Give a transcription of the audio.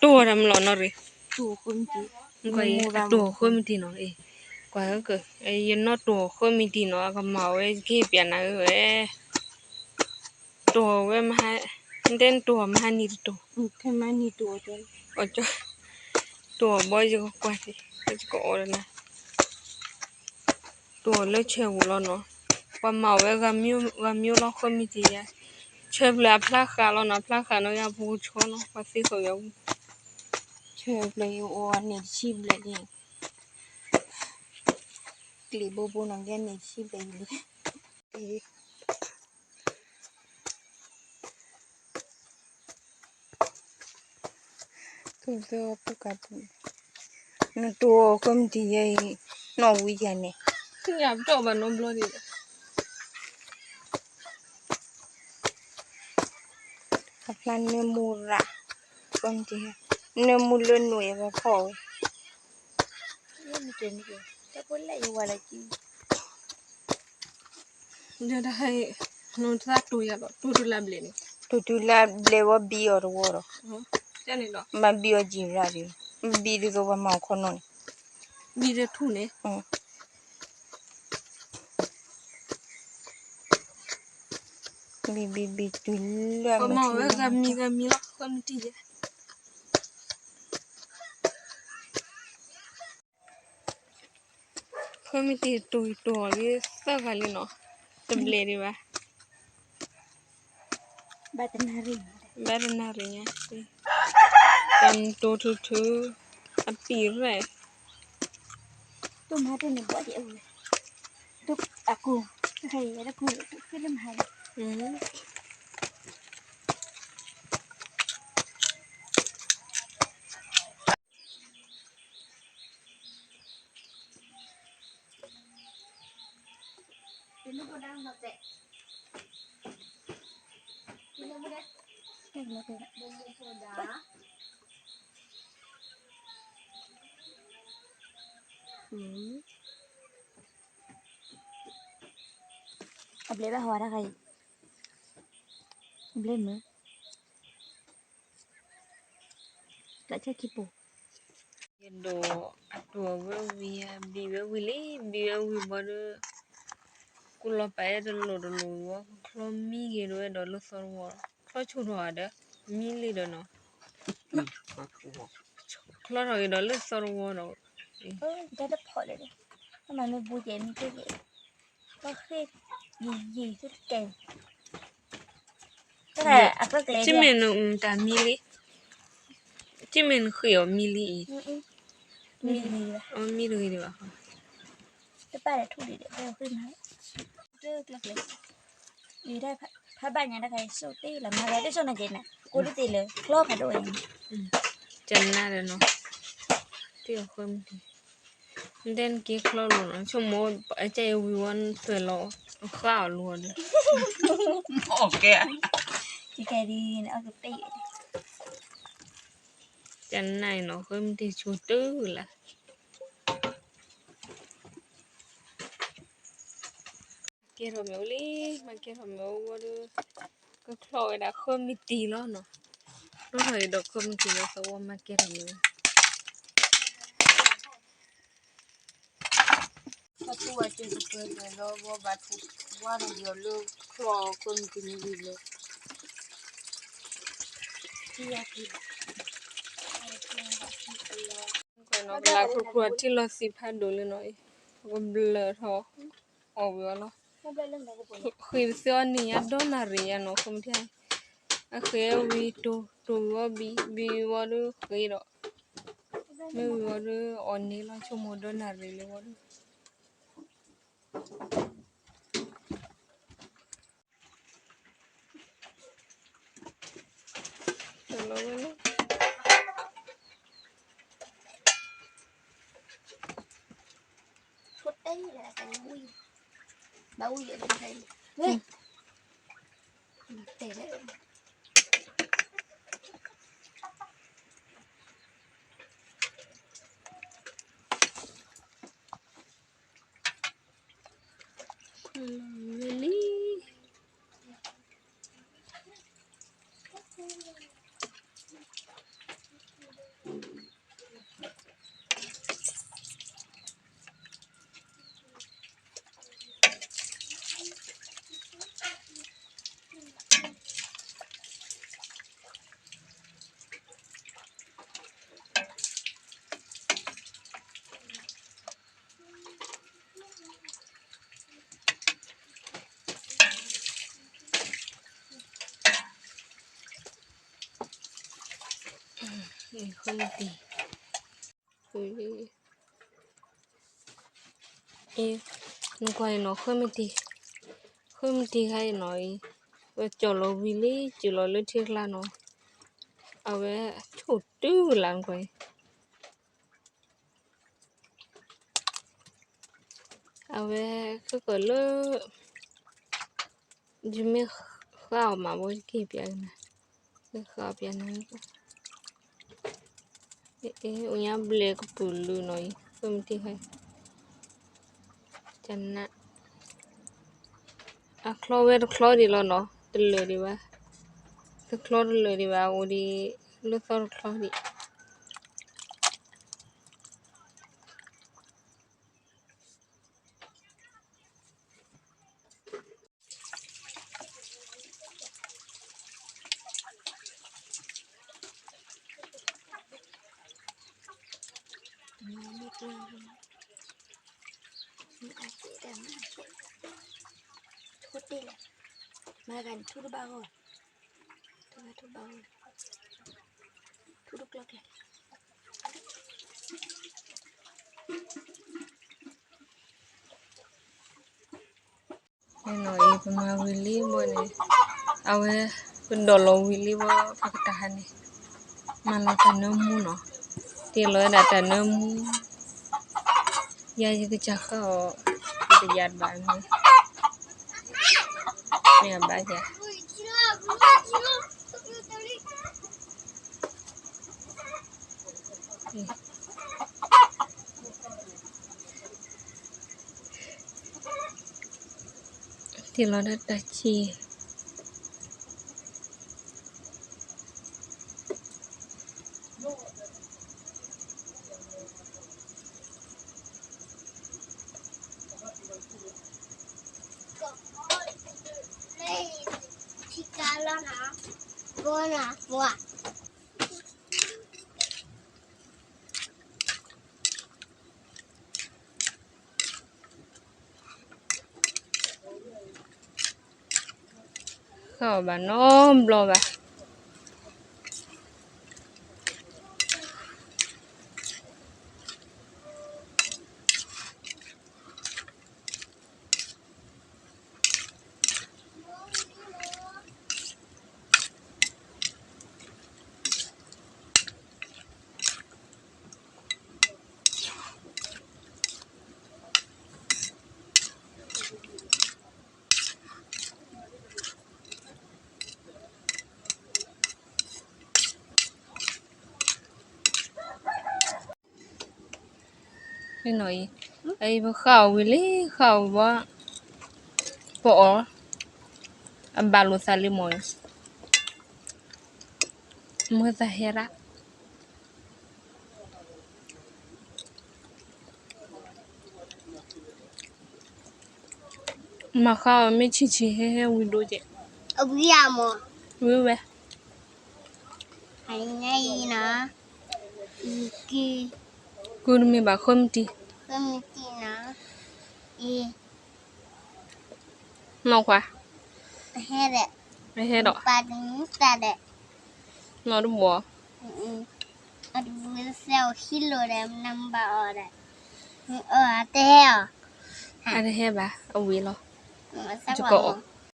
တိၢ်တၢ်မလီၤနီၢ်ရ့ၣ်, အတိၢ်ဃၢမတံၤနီၤ, ကွၢ်က့ၤ ယနီၢ်တိၢ်ဃၢမတံၤနီၤ, အကမၤဝဲကဟ့ၣ်ပျးနၤဝဲ, တိၢ်ဝဲမဟါ, နတဲနတိၢ်မဟါနံၤတတိၢ်, တိၢ်ဘီယကကွၢ်, ယကအီၣ်ဒီးနၤ, တိၢ်လၢဆဲးပူၤလီၤနီၤ, ပှၤမၤဝဲဂၤမံၤလီၤဃၢမတံၤယါ, ဆဲးဖျၢၣ်အဖျါဃာ်လီၤနီၤ, ဖျါဃာ်နီၤ ယၤပူၤကဆီနီၤ, ပှၤသ့ဃီၤယၤပူၤ, ဆဲးဖျၢၣ်ယအိၣ်န့ၣ်တဆံဘျဲၣ်လံ, ကျံးဘိဘိနီၤ ကဲန့ၣ်တဆံဘျဲၣ်လံ. ကသၢပူကပူ, နတိၢ်ဃၢမတံၤယဲအံၤ, နီၢ်ဝံယၤန့ၣ်, ပတီၢ်ဘၣ်နီတဘျီဒံး, အဖျါနၢမူရၣ်, နၢမူလၢနွံအပဖီၣ်ဝဲ တၢ်ဖိလဲၣ်ယဝၤလၢကံ, ဒီးတဟဲ, နတၢ်တိၢ်ယၤလီၤ, တိၢ်တုၤလၢဘျဲၣ်န့ၣ်, တိၢ်တုၤလၢဘျဲၣ်ဝဲဘံအီၤတဝီဒီး, မ့ၢ်ဘံအီၤကံရၣ်ဒီး, ဘံဒ်သိးပှၤမၤအီၤခီနီၢ်န့ၣ်, ဘံဒ်ထူၣ်န့ၣ်, ဘံဘံဘံတုၤလၢ, ပှၤမၤဝဲဂၤမံၤဂၤမံၤလီၤ ဃၢမတံၤယဲ ဃၢမတံၤတိၢ်တိၢ်လံသၢဂၤလံနီၤ, တဘျဲၣ်ဒံးဘၣ်, ဘၣ်တနၣ်ရံၣ်ညါ, တၢ်တိၢ်ထုထု, အပံာ်ရဲၣ်, တိၢ်မၤတန့ၣ်ဘီၣ်ကဲအူ, အကူ, တခါအံၤတကူ, ဖဲလၢမဟါလံ အဘျဲဘၣ်ဟီတၢ်ခါအံၤ, အဘျဲမုၢ် ကဆဲခံပူၤ, ယဒိးအတိၢ်ဝဲဝံၤ ဘံဝဲဝံၤလံ, ဘံဝဲဝံၤဘီဒီး, ကူလီၤပာ်အဲၣ်တလိၣ်တလိၣ်ဝဲ, ချီမံဂ့ၤဒၣ်ဝဲဒီးလၢသီတဝီ, ချီဆူၣ်ထီၣ်ဒီး, မံလံဒီးနီၤ, ချီထီၣ်ဂ့ၤဒီးလၢသီတဝီဒီး, တၢ်တဖီၣ်လၢ, အမၤမ့ၢ်ဘူးကဲမံကဲကဲ, ဘီဃ့, ယံာ်ယံာ်တဲ တမ့ၢ်နတၢ်မံလံ, တမ့ၢ်နဃ့အီၤမံလံအံၤ, မံတဂ့ၤဒံးဘၣ်, တပၣ်ဒီးထူၣ်ဒံးဒီး, ဖးဘၣ်ညါတခါအံၤ စိၣ်တ့ၢ်လီၤမၤဂၤတစိၢ်နက့ၤနၤ ကိးဒ်သိးလၢ ချီဖးဒိၣ်အံၤ, ကနၣ်ဒီးနီၤ, တ့ၢ်အီၤဃၢမတံၤ, နတဲနက့ၤချီလိာ်နီၤ, ဆိကမိၣ်အကဲအံၤဝံၤဝဲသွဲၣ်လီၤ, အဃၣ်အီၤလိာ်ဒီး, ကဲဒ်န့ၣ်အကပ့ၢ် ကနၣ်အံၤနီၤ ဃၢမတံၤဆိတုၤလၢ်, ကဲထီၣ်မ့ၢ်အိၣ်လံ, မၤကဲထီၣ်မ့ၢ်အိၣ်ဝဲဒီး, ကချီဝဲဒၣ်ဃၢမတံၤလီၤနီၤ, ချီထီၣ်အံၤဒီးဃၢမတံၤလီၤ သဝီမၤကဲထီၣ်မ့ၢ် ထီၣ်ထူဝဲက့ၤကပၢၤလၢလီၤ ဝဲဘၣ်ထူဝါန့ၣ်ဒီးလၢချီဃၢမတံၤန့ၣ်ဝံၤလၢ ကလၤခိၣ်ခိၣ်ထံလီၤသံဖးဒိၣ်လၢနီၤအံၤ, ပကဘျၢၣ်ထီၣ်အီၣ်ဝံၤအီၤလီၤ, ဃ့ပသ့အီၤန့ၣ်ညါဒီနၣ်ရံၣ်ညါနီၤ ဃၢမတံၤ, အဃ့ဝံၤတိၢ်တိၢ်ဝံၤအီၤဘံ ဘံဝံၤအီၤဒီးဃ့ဒီး, မ့ၢ်ဝံၤအီၤဒီးအီၣ်န့ၣ်လီၤ ဆိကမိၣ်ဒီနၣ်ရံၣ်လၢဝဲဒီး တလီၤဝဲလၢ လီၤဝဲလံ. ဃၢမတံၤ, နကွၢ်အံၤနီၤ ဃၢမတံၤ, ဃၢမတံၤခါအံၤနီၤအံၤ, ဝဲကၠီၣ်လီၤဝံၤလံ စၢၤလီၤလၢထံကျါနီၤ, အဝဲဆိၣ်တုၤဝဲလၢနကွၢ်အံၤ အဝဲဃၢဃၢလၢ ယမ့ၢ်ဃၢအီၤမးဘၣ် ယကဟ့ၣ်ပျးနၤ, ဃၢအီၤပျးနၤ, အိၣ်ညါဘျဲးကပုာ်လုာ်နီၤအံၤ ဃၢမတံၤခါအံၤ, ကနၣ် အချီဝဲတချီဒံးလီၤနီၤ, တလၢာ်ဒံးဘၣ်, တချီတလၢာ်ဒံးဘၣ်, အိၣ်ဒံးလၢသီတချီဒံး နီၤအံၤ ပမၤဝံၤလံဘၣ်န့ၣ်, အဝဲ ပဒိးလီၤဝံၤလံဘၣ် ပကတၢ်ဟါန့ၣ်, မၤလီၤတၢ်နၢမူနီၤ, တ့ၢ်လီၤဝဲဒၣ်တၢ်နၢမူ, ယၤယကစၢ်ဃၢအီၤ, ယတယၤတဘၣ်မ့ၢ်, မ့ၢ်အဘၣ်ယၤ တ့ၢ်လီၤဒၣ်တၢ်ဆံး ဃၢအီၤဘၣ်နီတဘျီဘၣ်. နီၤအံၤ, အအံၤပဃၢအီၤဝံၤလံ, ဃၢအီၤဝံၤဘၣ်, ပအီၣ်, အဘၣ်လိာ်သးလံမီၢ်, မ့ၢ်သးဟဲဒၣ် မၤဃၢအီၤမ့ၢ်ဆံးဆံးဟဲဟဲဝံၤဒိၣ်ကဲ, အဝံၤဧါမီၢ်, ဝံၤဝဲ, အံၤနီၤ, ကုၢ်တမ့ၢ်ဘၣ် ဃၢမတံၤ, ဃၢမတံၤနီၤ, အံၤ နီၢ်ခွါ, ဟဲဒီး, ဟဲဒီး, ပာ်တမူတၢ်ဒီး, နီၢ်တဘီ, အတဘီသဲအီၤဟံးလိာ်ဒီး နမၤဘၣ်အီၤဒီး, အတဟဲအီၤ, အတဟဲဘၣ် အဝံၤလီၤ, ယကအီၣ်